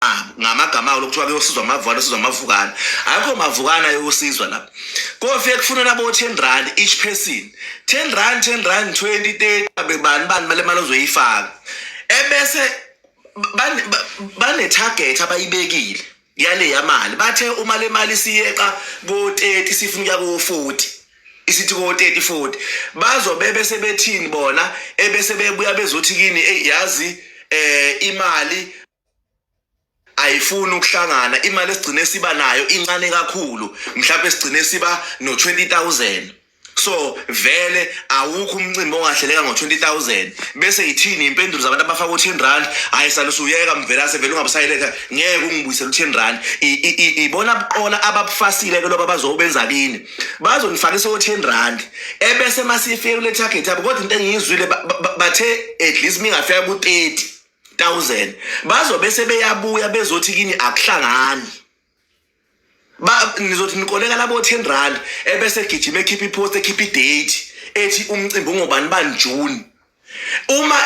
Abo ngamagama awo lokuthiwa kuyosizwa amavukana, osizwa amavukana, akho mavukana ayosizwa lapha. Kofike kufunwa labo 10 rand each person, 10 rand, 10 rand, 20, 30, bani bani male mali ozoyifaka, ebese bane target abayibekile yale mali. Bathe uma le mali siyeqa ko 30, sifuna ukuya ko 40, isithi ko 30, 40, bazobe bese bethini bona? Ebese bebuya bezothi kini, "Ey, yazi, imali ayifuni ukuhlangana, imali esigcine siba nayo incane kakhulu, mhlawumbe sigcine siba no 20,000, so vele awukho umcimbi ongahleleka ngo-20,000." Bese ithini impendulo zabantu abafaka u-10 rand? "Hayi, sale usuyeka Mvelase, vele ungabusayiletha, ngeke ungibuyisele u-10 rand." Ibona buqola ababufasile ke loba bazobenza kini, bazonifakisa o-10 rand, ebese masifike kule target yabo. Kodwa into engiyizwile, bathe at least mingafika ku-30,000, bazobe sebeyabuya bezothi kini akuhlangani. Ba nizothi nikoleka labo 10 rand, ebese gijima ekhipha ipost, ekhipha idate, ethi umcimbi ungobani bani June. Uma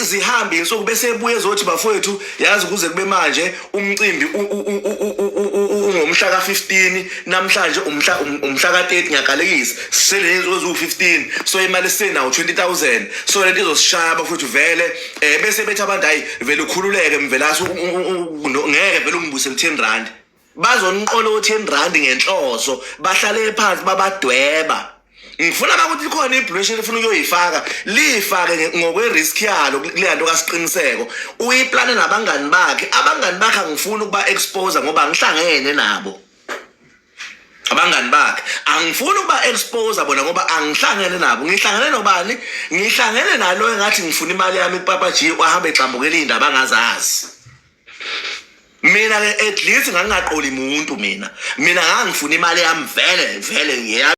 zihamba insuku, bese ebuye ezothi, "Bafowethu, yazi kuze kube manje umcimbi ungomhla ka-15, namhlanje umhla ka-30, ngiyakalekisa, sele insuku eziwu-15, so imali esenawo 20,000, so lento izosishaya bafowethu vele." Bese bethi abantu, "Hayi, vele ukhululeke Mvelase, ngeke vele ungibuyisele 10 rand." Bazoniqola u-10 rand ngenhloso, bahlale phansi babadweba. Ngifuna bakuthi likhona iblush elifuna ukuyoyifaka, liyifake ngokwe-risk yalo kuleya nto kaSiqiniseko uyiplane nabangani bakhe. Abangani bakhe angifuni ukuba-expose ngoba angihlangene nabo. Abangani bakhe angifuni ukuba expose bona ngoba angihlangene nabo. Ngihlangene nobani? Ngihlangene nalo engathi ngifuna imali yami kuPapa G, wahamba exambukela iy'ndaba angazazi. Mina ke at least ngangingaqoli muntu. Mina ngangifuna imali yami vele vele ngiyami.